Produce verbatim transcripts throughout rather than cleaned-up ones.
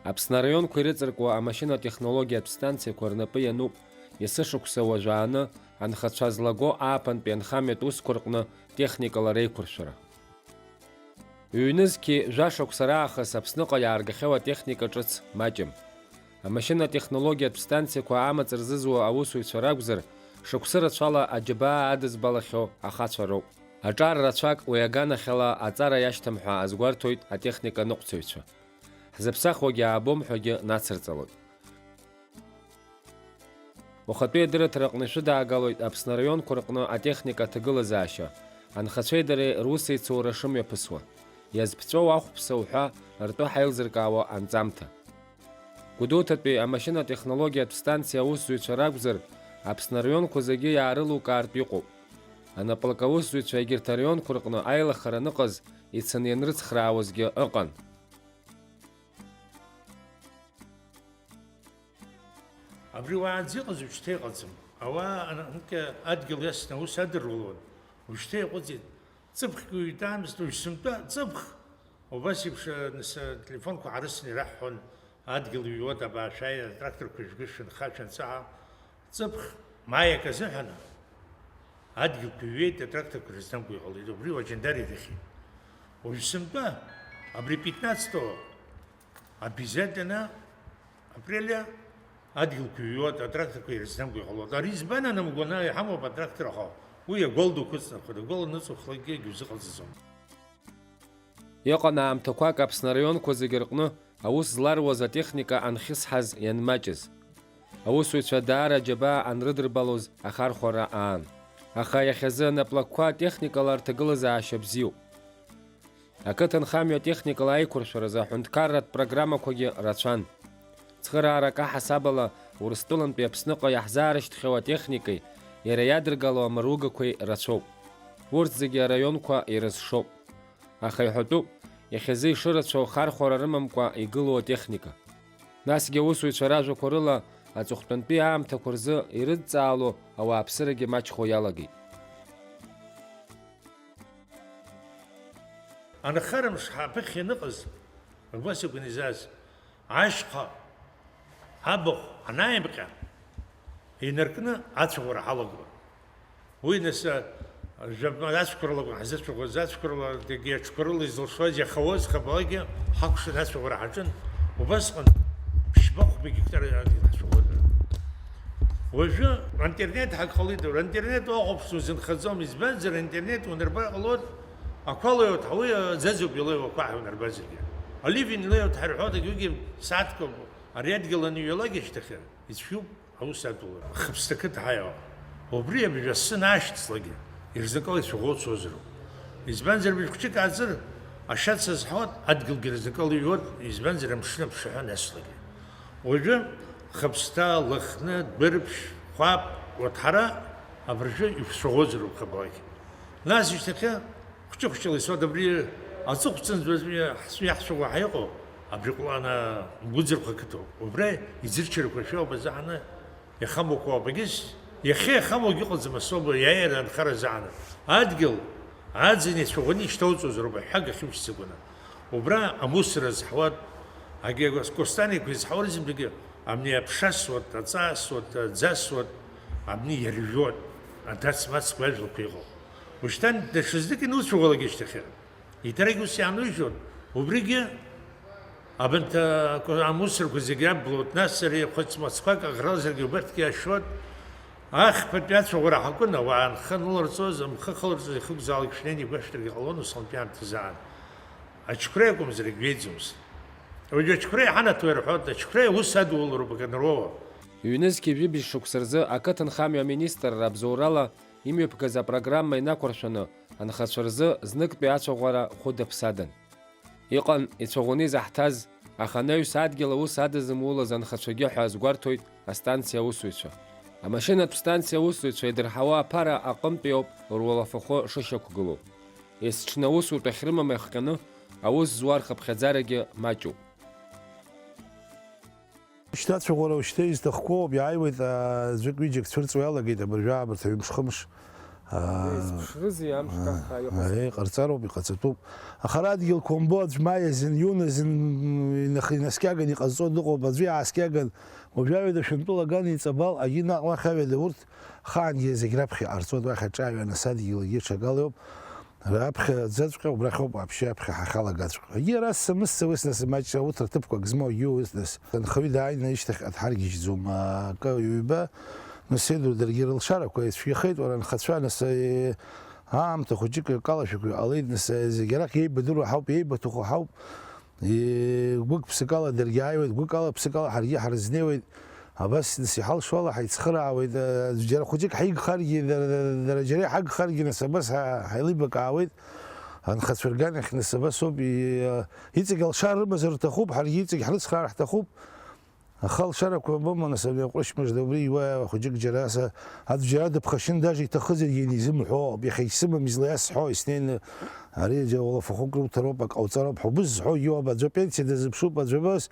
Аԥсны араионқәа ирыҵаркуа амашьынатә технологиатә станциақәа рнапы иануп есышықәса уажәааны анхацәа злаго ааԥынтәи анхамҩатә усқәа рҟны техникала реиқәыршәара. Ҩнызқьи жәа шықәса раахыс Аԥсныҟа иааргахьоу атехника ҿыц маҷым. Амашьынатә технологиатә станциақәа амаҵ рзызуа аусуҩцәа ракәзар, шықәсы рацәала аџьабаа адызбалахьоу ахацәа роуп. Аҿар рацәак уи аганахьала аҵара иашьҭам ҳәа азгәарҭоит атехника ныҟәцаҩцәа. Ҳзыԥсахуагьы аабом ҳәагьы нацырҵалоит. Уахатәи адырраҭара аҟны ишәыдаагалоит Аԥсны араионқәа рҟны атехника аҭагылазаашьа, анхацәеи дареи русеицура шымҩаԥысуа, иазԥҵәоу ахәԥса уҳәа ртәы ҳаилзыркаауа анҵамҭа. Гәдоуҭатәи амашьынатә технологиатә станциа аусзуҩцәа ракәзар, Аԥсны араионқәа зегьы иаарылукаартә иҟоуп. Анаплакаусзуҩцәа егьырҭ араионқәа рҟны аилахара аныҟаз ицаны ианрыцхраауазгьы ыҟан. Абри уаанӡа иҟаз уажәшьҭа иҟаӡам. Ауаа анкьа адгьыл иасны аус адырулон, уажәшьҭа иаҟәыҵит. Ҵыԥхгьы уаҩ даамызт, уажә сынтәа ҵыԥх. Убас еиԥш, а, нас, а, телефонқәа ҳарысны ираҳҳәон, адгьыл ҩуеит, абаа шәааи, атракторқәа жәгышәа, нхашәа, анцәа. Ҵыԥх маиак азыҳәан адгьылқәа ҩуеит, атракторқәа рызнамго иҟалеит, убри уаҷандар ирыхьит. Уажә сынтәа абри пятнадцатого обязательно апреля адгьылқәа ҩуеит, атракторқәа ирызнамго иҟалоит. Ари избан анамгәа, ана иҳамоуп атрактор, аха уи агәал дықәыҵнахуеит, агәал аныҵухлакгьы егьузыҟалҵаӡом. Иҟан аамҭақәак Аԥсны араионқәа зегьы рҟны аус зларуаз атехника анхьысҳаз ианмаҷыз. Аусуҩцәа даара аџьабаа анрыдырбалоз ахархәара аан. Аха иахьазы анаплакқәа атехникала рҭагылазаашьа бзиоуп. Ақыҭанхамҩа атехникала аиқәыршәаразы аҳәынҭқарратә программақәагьы рацәан. Цхыраарак аҳасабала, Урыстәылантәи Аԥсныҟа иаҳзаарышьҭхьоу атехникеи иара иадыргало амаругақәеи рацәоуп. Урҭ зегьы араионқәа ирызшоуп. Аха иҳәатәуп, иахьазы ишырацәоу хархәара рымамкәа игылоу атехника. Насгьы аусуҩцәа ражәақәа рыла, аҵыхәтәантәи аамҭақәа рзы ирыдҵаало ауааԥсырагьы маҷхо иалагеит. Анхарамш ҳаԥыхьа ианыҟаз, убас акәын изааз. Ашьха абахә анааимҟьа, инаркны ацәаӷәара ҳалагон. Уи нас, а, жәаб-, ацәқәырлагон ҳзацәаӷәаз, ацәқәырлагьы аҽқәа рыла изылшоз иахауаз хабалагьы ҳакәшан ацәаӷәара ҳаҿын. Убасҟан ԥшьба-хәба гектар ацәаӷәара. Уажәы аинтернет ҳагҟалеит, аинтернет уахәаԥшны узынхаӡом, избанзар, аинтернет унарбар ҟалоит, ақәа леиуеит, ҳауи аӡаӡоуп илеиуа ақәа ҳәа унарбазаргьы. Оливин илеиуеит ҳәа рҳәоит, егьугьы сааҭқәа ари адгьыл аныҩналак ишьҭахьы ицәгьоуп аус адулара. Хыԥсҭа қыҭа ҳаиуа. Убри абжа асы наашьҭҵлакгьы, ирзакала ицәаӷәоуцозароуп. Избанзар, мышә хәҷык ааҵыр, ашьац азҳауеит, адгьылгьы рзакала иҩуеит, избанзар, амшын аԥшаҳәа наслагьы. Уажәы Хыԥсҭа, Лыхны, Дәырԥшь, Хәаԥ, Уаҭҳара абыржәы ишәцәаӷәозароуп хабалакь. Нас ишьҭахьы хәҷы-хәҷыла исоуп абри аҵыхәтәанӡа уажәы иаҳцәаӷәо ҳаиҟоу, абри ҟәлана Гәыӡырхә ақыҭоуп. Убра иӡырчарақәа шәоуп азаҳаны иахамоуқәоу абагьыс, иахьа иахамоугьы ыҟаӡам асоуба иааира анхара азаҳаны. Адгьыл аӡын ицәаӷәаны ишьҭауҵозароуп аҳәага ахьымшьцакәаны. Убра амусор азҳауеит, агьи акостаникқәа изҳауа рзымдагьы, абни аԥша асуеит, аҵаа асуеит, аӡы асуеит, абни иаржәуеит, адац-мацқәа ажәлақәа иҟоуп. Ушьҭан даҽазнык инуцәаӷәалак ишьҭахьы, еиҭарак ус иаанужьуеит, убригьы абанҭ, а, амусорқәа зегьы иаблуеит, нас ари хәыц-мацқәак аӷралзаргьы убарҭгьы ашәоит. Ахԥатәи ацәаӷәара ҳакәын, ауаа анхы аныларҵоз, амхы ахыларҵоз ихықәзаалак шәнеины игәашәҭаргьы ҟалон усҟантәи аамҭазы аан. Аџьқәреи акәымзар, егьҩеиӡомызт. Уажәы аџьқәреи иҳанаҭо ирҳәоит, аџьқәреи аус адулароуп акы анроуа. Ҩнызқьи жәибжь шықәса рзы ақыҭанхамҩа аминистрра абзоурала имҩаԥгаз апрограмма инақәыршәаны, анхацәа рзы зныктәи ацәаӷәара хәыда-ԥсадан. Иҟан ицәаӷәаны изаҳҭаз, аха анаҩс адгьыл аус адызымулаз анхацәагьы ҳәа азгәарҭоит астанциа аусзуҩцәа. Амашьынатә станциа аусзуҩцәа идырҳауа аԥара аҟынтәи ауп руалафахәы шышьақәгылоу. Есҽны аусутә ахьрымам иахҟьаны аус зуа рхыԥхьаӡарагьы маҷуп. Шьҭа ацәаӷәара ушьҭа изҭахқәоу ауп, иааиуеит, аа, ӡәык-ҩыџьак цәырҵуа иалагеит абыржәы аамырҭ ҩымш-хымш. Аа, изԥшрызеи амш, аа, каххаа иҟаз? Аиеи, ҟарҵароуп, иҟаҵатәуп. Аха ара адгьылқәа умбо, аӡә маи азын, иун азын, инах-, инаскьаган иҟазҵо дыҟоуп, аӡәы иааскьаган. Уажәы аҩада шәынтәыла аган иҵабал, агьи наҟ уахь аҩада урҭ хаангьы зегь раԥхьа иҟарҵоит, уахь аҿаҩа анасадгьыл агьи ҽакала иоуп. Раԥхьаӡаҵәҟьа убрахьоуп, вообще аԥхьа ҳахьалагаҵәҟьа. Егьи ара ссамысса уи снасымаҷра, урҭ рҭыԥқәак змоу егьи уи снас. Анхаҩы дааины ишьҭахь дҳаргьежьӡом, акы ҩба, нас, сеидру даргьы рылшарақәа ицәгьахеит, уара анхацәа, нас, э, аамҭа хәыҷык акалашәақәа иҟалеит, нас, э, зегь арахь иеибадыруа ҳауп, иеибаҭаху ҳауп. Е, гәык-ԥсыкала даргьы ааиуеит, гәыкала-ԥсыкала ҳаргьы ҳарызнеиуеит. Абас, нас, иҳалшо ала ҳаицхыраауеит, э, џьара хәыҷык ҳаигхаргьы, дара, дара џьара иҳагхаргьы, нас, абас ҳа-, ҳаилибакаауеит. Анхацәа рганахь, нас, абас ауп, и-, иҵегь алшара рымазар рҭахуп, ҳаргьы иҵегь ҳрыцхраар ҳҭахуп. Аха алшарақәа боума, нас, абри аҟәрышь мыжда, убри иуа хәыҷык џьара са, аӡә џьара дыԥхашьын, даже иҭахызаргьы инизымҳәо, иахьа исымам излаиасҳәо, иснеины, ари џьара уалафахәык руҭароуп, ак ҟауҵароуп ҳәа убызҳәо, иоуп, аӡәы апенсиа дазыԥшуп, аӡәы абас.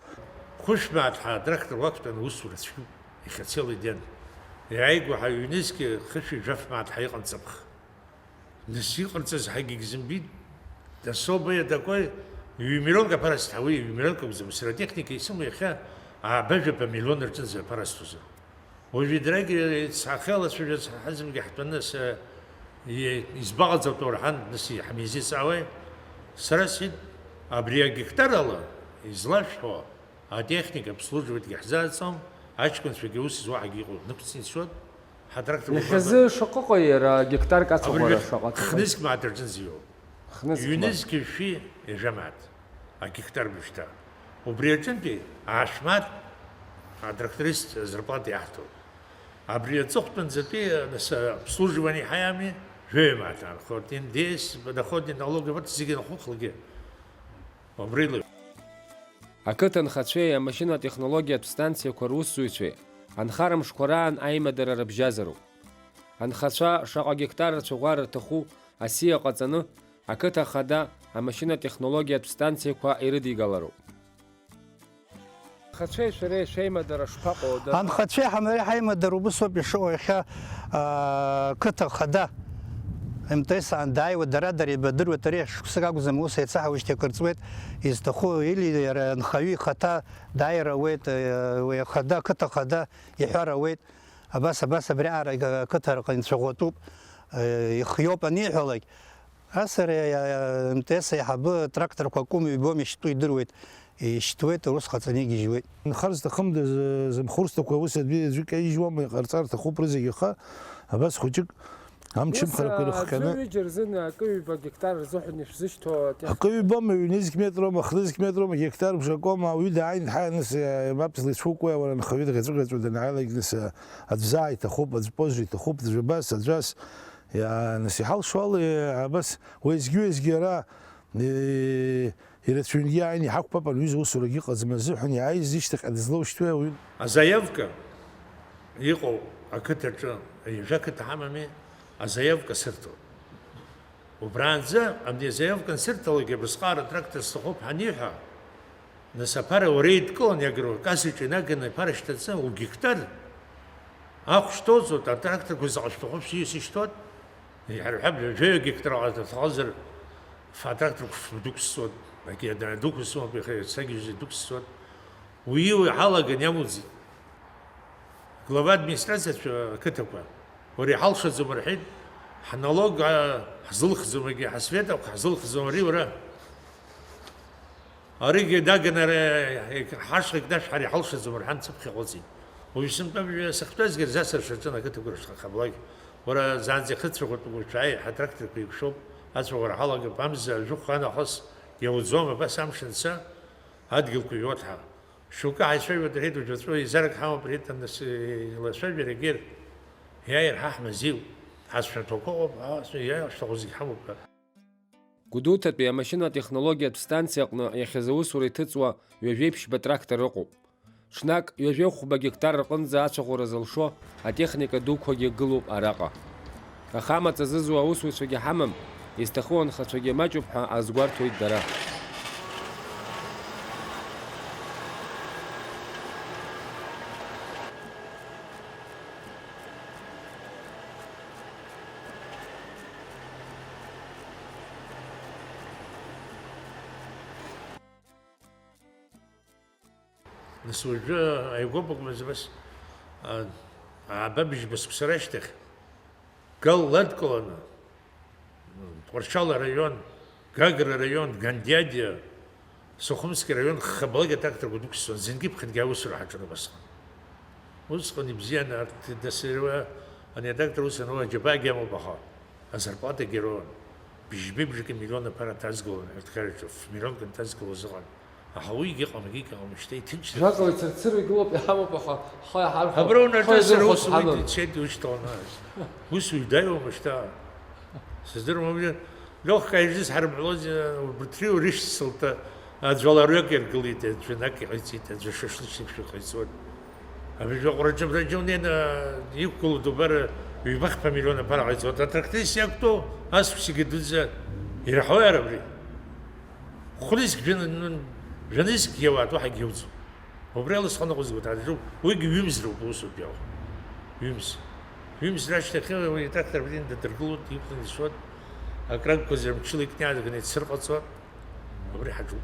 Хәышә мааҭ ҳа атрактор уақәтәан усура цәгьоуп, иахьа целый день. Иааигәа ҳаҩнызқьы хышәи жәаф мааҭ ҳаиҟанҵамх. Нас иҟарҵаз ҳагьегь зымбеит. Особое такое, ҩ-миллионк аԥара сҭауеи, ҩ-миллионк акәӡам, сара атехника исымоу иахьа ааба-жәаба миллион рҿынӡа аԥара сҭозар. Уажәы идрагьы сахьалацәажәаз ҳазымгьы ҳтәаны са, и-, избаҟаҵатәу рҳан, нас иҳамеизеиҵаауеи? Сара сҳәеит, абри агектарала излашәҳәо, атехника обслуживать-гьы ҳзааӡом, аҷкәынцәагьы ус зуа ҳагьыҟоу нықәҵны ицоит, ҳатрактор. Иахьазы шаҟа ыҟоу иара гектарк ацыӷәара абыржәы шаҟа ацыҟоу? Хнызқь мааҭ рҿынӡа иоуп. Хнызқь мааҭ. Ҩнызқьи жәшәи ҩажәа мааҭ агектар быжьҭа. Убри аҿынтәи аашә мааҭ атракторист зарплата иаҳҭоит. Абри аҵыхәтәанӡатәи, нас, обслуживание ҳаиами, жәаҩа мааҭ аанхоит, Н Д С, подоходный налог, урҭ зегьы анхухлакгьы. Убрила. Ақыҭа анхацәеи амашьынатә технологиатә станциақәа русзуҩцәеи анхара мшқәа раан аимадара рыбжьазароуп. Анхацәа шаҟа гектар рцәаӷәара рҭаху асиа ҟаҵаны, ақыҭа ахада амашьынатә-технологиатә станциақәа ирыдигалароуп. Анхацәеи шәареи шәеимадара шԥаҟоу? Анхацәеи ҳареи ҳаимадара убыс ауп ишыҟоу иахьа, аа, қыҭа хада М Т С аан дааиуеит, дара, дара еибадыруеит, ари шықәсык акәӡам, ус еицаҳауеижьҭеи акыр ҵуеит, изҭаху или иара анхаҩы ихаҭа дааир ауеит, уи ахада, ақыҭа хада иҳәар ауеит, абас, абас абри аара ақыҭа рҟны инцәаӷәатәуп, ихиоуп аниҳәалак, ас ари М Т С аиҳабы тракторқәа акуми ибоми ишьтәу идыруеит, ишьҭуеит, ус ҟаҵаны игьежьуеит. Нхар зҭахымда, зымхурсҭақәа ус аӡәы, аӡәы каижьуама, иҟарҵар рҭахуп рызегь, аха абас хәыҷык амчымхарақәа ирыхҟьаны. Ус, аӡәы ҩыџьа рзын акы-ҩба гектар рзыҳәан ишәзышьҭоу атех-, акы-ҩбома, ҩнызқь метрома, хнызқь метрома, гектар бжакома, уаҩы дааин, ҳа, нас, мап злицәукуеи, уара, анхаҩы дӷьаҵәыӷьаҵәуа данааилак, нас, аӡә заа иҭахуп, аӡә позжа иҭахуп, аӡә абас, аӡә ас, иа-, нас иҳалшо ала, иа-, абас, уеизгьы-уеизгьы ара, и-, ирацәаҩнгьы иааины иҳақәԥап, аҩыза усурагьы ыҟаӡам азыҳәан, иааиз ишьҭахьҟа дызлоушьҭуеи ауаҩы? Азаиавка иҟоу ақыҭаҿы, ҩажәа қыҭа ҳамами, азаиавка сырҭоит. Убраанӡа абни азаиавка ансырҭалакгьы абрысҟаара атрактор сҭахуп ҳаниҳәа, нас аԥара уара еидкыланы иагыруа, кассаҿы инаганы аԥара шьҭаҵа, угектар ахә шьҭоуҵоит, атракторқәа заҟа шәҭаху шәиас ишьҭоит, иҳарҳәап, жәаҩа гектар аҟара дҭахозар, фа атракторқәа фба дықәсҵоит, егьи адара дықәсҵоит, иахьа сагьежьзар дықәсҵоит. Уи уи ҳалаган иамуӡеит. Глава администрациацәа ақыҭақәа, уара иҳалшаӡом рҳәеит, ҳналог, а, ҳзылхӡом, егьи ҳасвет акәхап ҳзылхӡом, ари уара. Аригьы даганы ара, ҳашҟагь дашәҳар иҳалшаӡом рҳәан, цыԥхьаҟа ыҟаӡеит. Уажә сынтәа сахьтәазгьы рзасыршаҿын ақыҭақәа рышҟа хаблак. Уара заанӡа ихыцәаӷәатәуп, уажә шәааи, ҳатракторқәа еиқәшоуп, ацәаӷәара ҳалагап, амза ажәохә анахыс иауӡом, абас амш анца, адгьылқәа иуоуп ҳа. Шьоукы ҳаицәажәоит, рҳәеит, уажәаҵәы еизарак ҳамоуп, рҳәеит, нас, еилацәажәарагьы иааир ҳа ҳмазеиуп, ҳазшәаҭақәа ыҟоуп, ҳа, иааир шәҭаху зегь ҳамоуп ҳәа. Гәдоуҭатәи амашьынатә технологиатә станциа аҟны иахьазы аусура иҭыҵуа ҩажәеиԥшьба трактор ыҟоуп. Ҽнак ҩажәихәба гектар рҟынӡа ацәаӷәара зылшо атехника дуқәагьы гылоуп араҟа. Аха амаҵ азызуа аусуцәагьы ҳамам, изҭаху анхацәагьы маҷуп ҳәа азгәарҭоит дара. Нас уажәы аигәа быҟамыз абас, а, ааба быжьба сықәса рашьҭахь, гал ладкыланы, Тҟәарчал араион, Гагра араион, Гандиадиа, Сухумски араион хабалагьы атракторқәа дәықәсҵон, зынгьы ԥхынгьы аусура ҳаҿын убасҟан. Усҟан ибзиан арҭ дасыруа ани атрактор ус ануа аџьабаагьы амоуп, аха азарплатагьы роуан. Быжьбеи бжаки миллион аԥара ҭазгылон аҳәынҭқарраҿы, ф-, миллионк анҭазгылоз ыҟан. Аха уигьы ыҟам, егьигьы ыҟам, шьҭа иҭынчны. Жәаҟа ицырцыруа игылоуп, иҳамоуп, аха ҳхы иаҳархәап. Абра унаҿызар ус уи ҳанын. Дцеит, уи шьҭаланы. Ус уаҩ даиуам шьҭа. Сыздыруам, уи Леохка ижыз ҳармҳәоз, убырҭ рышьцылҭа аӡә аларҩак иаргылеит, аӡәы анак иҟаиҵеит, аӡәы шашлычник шәҟаиҵон. Абыржәы аҟәраҿы абраџьал неины иқәгылоу дубар ҩбахԥа миллион аԥара ҟаиҵоит. Атракторист иақәтәоу асқәсагьы дуӡӡа ираҳауеи ара абри? Хәнызқь, жәа-, жәанызқь иауа, уаҳагь иауӡом. Убри ала схы ныҟәызгоит, аӡәуп, уигьы ҩымзроуп, усоуп иауа. Ҩымз. Ҩымз рашьҭахь уи атрактор абри дадыргылоит, иқәланы ицоит, акрагқәа зырмчыла икны иаадганы ицырҟаҵоит. Абри ҳаҿуп.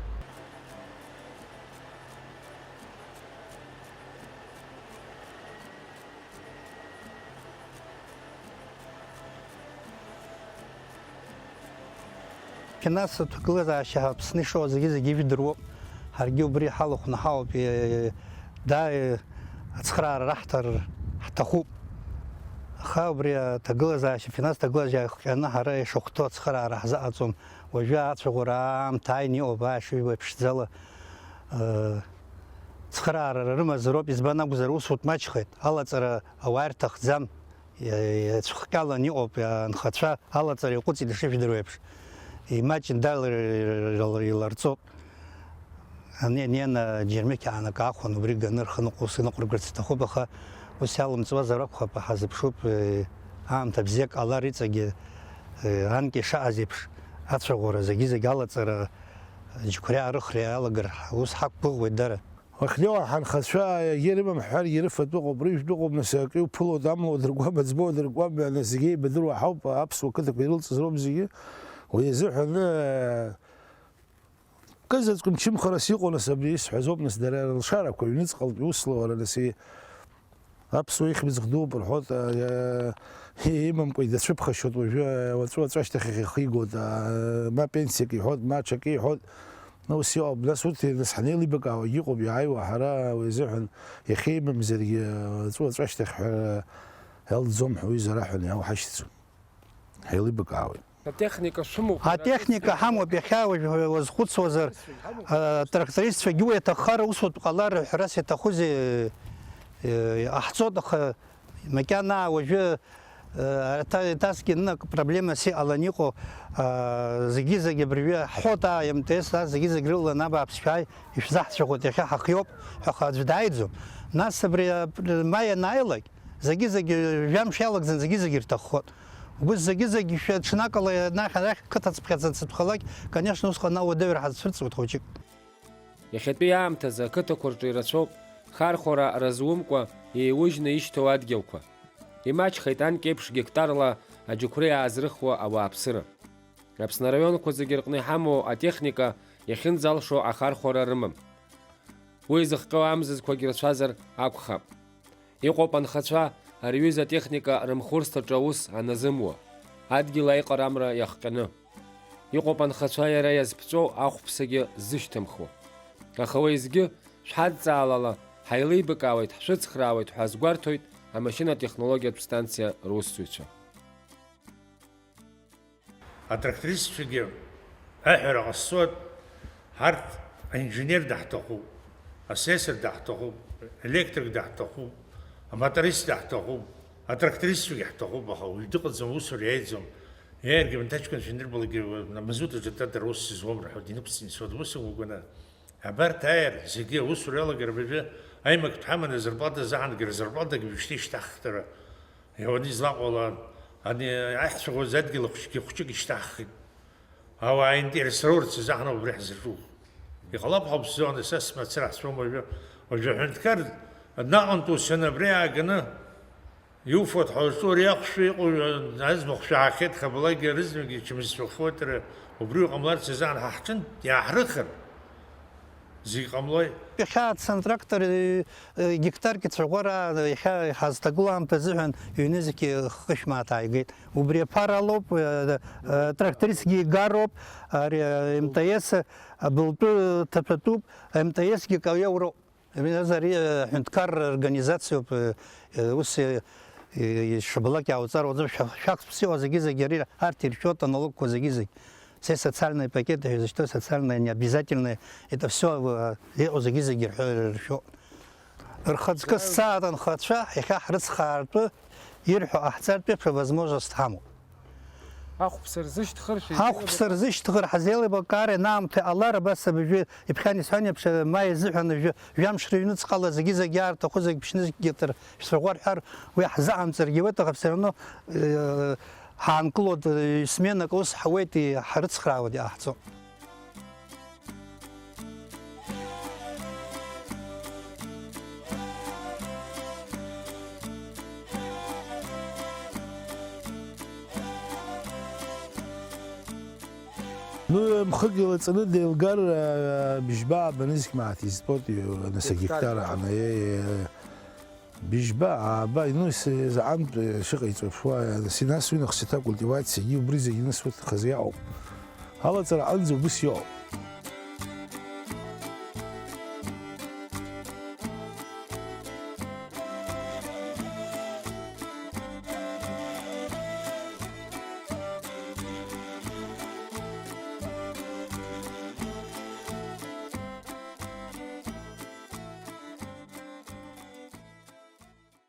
Финанстә ҭагылазаашьа Аԥсны ишоуа зегьы-зегьы ижәдыруоуп. Ҳаргьы убри ҳалахәны ҳауп, е, да, е, ацхыраара раҳҭар ҳҭахуп. Аха убри аҭагылазаашьа, финанстә ҭагылазаашьа иахҟьаны ҳара ишахәҭоу ацхыраара ҳзаҟаҵом. Уажәы ацәаӷәара аамҭа ааины иҟоуп, аашьҩы ԥшӡала, э, цхыраарара рымазароуп, избан акәзар, усутә маҷхеит, алаҵара ауаа ирҭахӡам, иа-, иацәхҟьалан иҟоуп, анхацәа алаҵара иаҟәыҵит ишыжәдыруа еиԥш, имаҷын дал-, иларҵоуп. Ани-, ани ана џьармыкьа аанакаахәан, убри ганы рхы ныҟәо-, сныҟәыргарц иҭахуп, аха ус иалымҵуазар акәхап, ҳазыԥшуп, э, аамҭа бзиак ҟалар иҵегьы, э, анкьа ишаҟаз еиԥш, ацәаӷәара, зегьы-зегь алаҵара, аџьықәреи арыхреи алагар, ус ҳақәгәыӷуеит дара. Уахьнеиуа ҳанхацәа егьа ирымам ҳҳәаргьы, ирыфатә ыҟоуп, рыжәтә ыҟоуп, нас акы иуԥыло дамло, дыргәама ӡбо, дыргәама, нас зегьы еибадыруа ҳауп, аԥсуа қыҭақәа ирылҵыз роуп зегьы. Уи азыҳәан, э, Кызаҵәык мчымхарас иҟоу, нас, абри исҳәаз ауп, нас, дара рылшарақәа, аҩныҵҟантәи усла уара, нас, и-, аԥсуа ихьӡ дууп рҳәоит, а, а, имамкәа идацәыԥхашьоит уажәы, а, уаҵәы-уаҵәы ашьҭахь ихы игоит, а, ма пенсиак иҳәоит, ма ҽакы иҳәоит. Ус иҟоуп, нас, урҭ, нас, ҳанеилибакаауагь иҟоуп, иааиуа ҳара уи азыҳәан иахьеимамзаргьы, уаҵәы-уаҵәы ашьҭахь ҳәа иалҵӡом ҳәа уи зара ҳәа иаҳәо ҳашьҭаӡом. Ҳаилибакаауеит. Атехника шәымоуп. Атехника ҳамоуп, иахьа уажә уазхәыцуазар, атрактористцәагьы уи аҭаххара усутә ҟалар ҳәарас иаҭахузеи, э, иҟаҳҵоит, аха макьана уажәы, э, аҭа-, еиҭасгьы нык проблемас иҟалан иҟоу, а, зегьы-зегьы абыржәы ҳҳәоит, аа, МТС, а, зегьы-зегь рыла наб аԥсшәааи ишәзаҳцәыхоит, иахьа ҳахиоуп ҳәа аӡә дааиӡом. Нас абри, а, маи анааилак, зегьы-зегьы, жәамш иалагӡан зегьы-зегьы ирҭаххоит. Убыс зегьы-зегьы шәа ҽнакала анахь арахь қыҭа цыԥхьаӡа дсыԥхалак, конечно, усҟан ауадаҩра ҳазцәырҵуеит хәыҷык. Иахьатәи аамҭазы ақыҭақәа рҿы ирацәоуп хархәара разумкәа еиужьны ишьҭоу адгьылқәа. Имаҷхеит анкьеиԥш гектарла аџьықәреи аазрыхуа ауааԥсыра. Аԥсны араионқәа зегьы рҟны иҳамоу атехника иахьынӡалшо ахархәара рымам. Уи зыхҟьо амзызқәагь рацәазар акәхап. Иҟоуп анхацәа, ари аҩыза атехника рымхурсҭаҿы аус аназымуа, адгьыл аиҟарамра иахҟьаны. Иҟоуп анхацәа иара иазԥҵәоу ахәԥсагьы ззышьҭымхуа. Аха уеизгьы, шәҳадҵаалала, ҳаилибакаауеит, ҳшәыцхраауеит ҳәа азгәарҭоит амашьынатә технологиатә станциа русзуҩцәа. Атрактористцәагьы аҳәара ҟасҵоит, ҳарҭ аинженер даҳҭахуп, асессор даҳҭахуп, електрик даҳҭахуп, амоторист даҳҭахуп, атрактористцәагьы ҳҭахуп, аха уаҩ дыҟаӡам, усура иаиӡом. Иааиргьы, анҭаҷкәын шәанырбалакгьы, амазут аҿы тата рус сызуам рҳәоит, инықәҵны ицоит, ус акәыкәаны. Абарҭ ааир, зегьы аусура иалагар абыржәы аимак дҳаманы зарплата заҳангар, зарплатагьы уажәшьҭа ишьҭаҳхра. Иауаны излаҟоу ала, ани аиҳцәаӷәаӡа адгьыл ахәыҷгьы хәҷык ишьҭаҳхит. Ауаа интересроурц азы ҳара убри ҳзаҿуп. Иҟалап ҳәа уԥсӡо, аны са смацара ҳцәом уажәы. Уажәы аҳәынҭқар наҟынтә ус ианы абри ааганы, иуфоит ҳәа узҿу ари ахәшәы иҟоу, аӡмахә шәаахьеит, хабалагьы рызнагьы чмазцәахоит, ра-, убри ҟамларц азы ҳа ҳҿынтә иааҳрыхыр. Зегь ҟамлои? Иахьа ацинтрактор гектарк ицәаӷәара иахьа иҳазҭагылоу аамҭа азыҳәан ҩнызқь хышә мааҭ ааигеит. Убри аԥара алоуп, трактористгьы игароуп, ари МТС абылтәы ҭаҭәатәуп, МТСгьы каиоуроуп. Абри ари аҳәынҭқарра организациоуп, ус ишабалак иаауҵар уаҵәы шәа-, шәақәс ԥсыуа зегьы-зегьы ари арҭ иршәоит, аналогқәа зегьы-зегь. Все социальные пакеты ҳәа изышьҭоу, социальные необязательные, это все иҟоу зегьы-зегьы ирҳәо иршәоит. Рхаҵкы сцаат анхацәа, иахьа ҳрыцхраартәы ирҳәо ҟаҳҵартә еиԥш авозможность ҳамоуп. Ахәԥса рзышьҭхыр шәеиҭеилыбакаар. Ахәԥса рзышьҭхыр ҳазеилибакаар, ианаамҭа иҟалар, абас абыржәы иԥхьан исҳәан еиԥш, ма иазыҳәан ажәы, жәамш рыҩныҵҟала зегьы-зегьы аартахәы зегь ԥшьнызқьгьы ҭыр-, шәырӷәӷәар ҳәар, уи ҳзаҟамҵаргьы уеит, аха все равно, э, ҳаанкылоит, э, сменак ус ҳауеит, и-, ҳрыцхраауеит, иҟаҳҵо. Ну, мхык илаҵаны деилгар, а, бжьба ааба нызқь мааҭ изтәоит, ҩ-, нас агектар аҟны, е, е, е. Быжьба, ааба, ну, с-, заҟантә, э, шыҟаиҵо ԥшуа, нас, нас уи нахыс иҭакәылт, иуааит, зегьы убри зегьы нысуеит, хазы иаҟоуп. Алаҵара аҟынӡа убыс иҟоуп.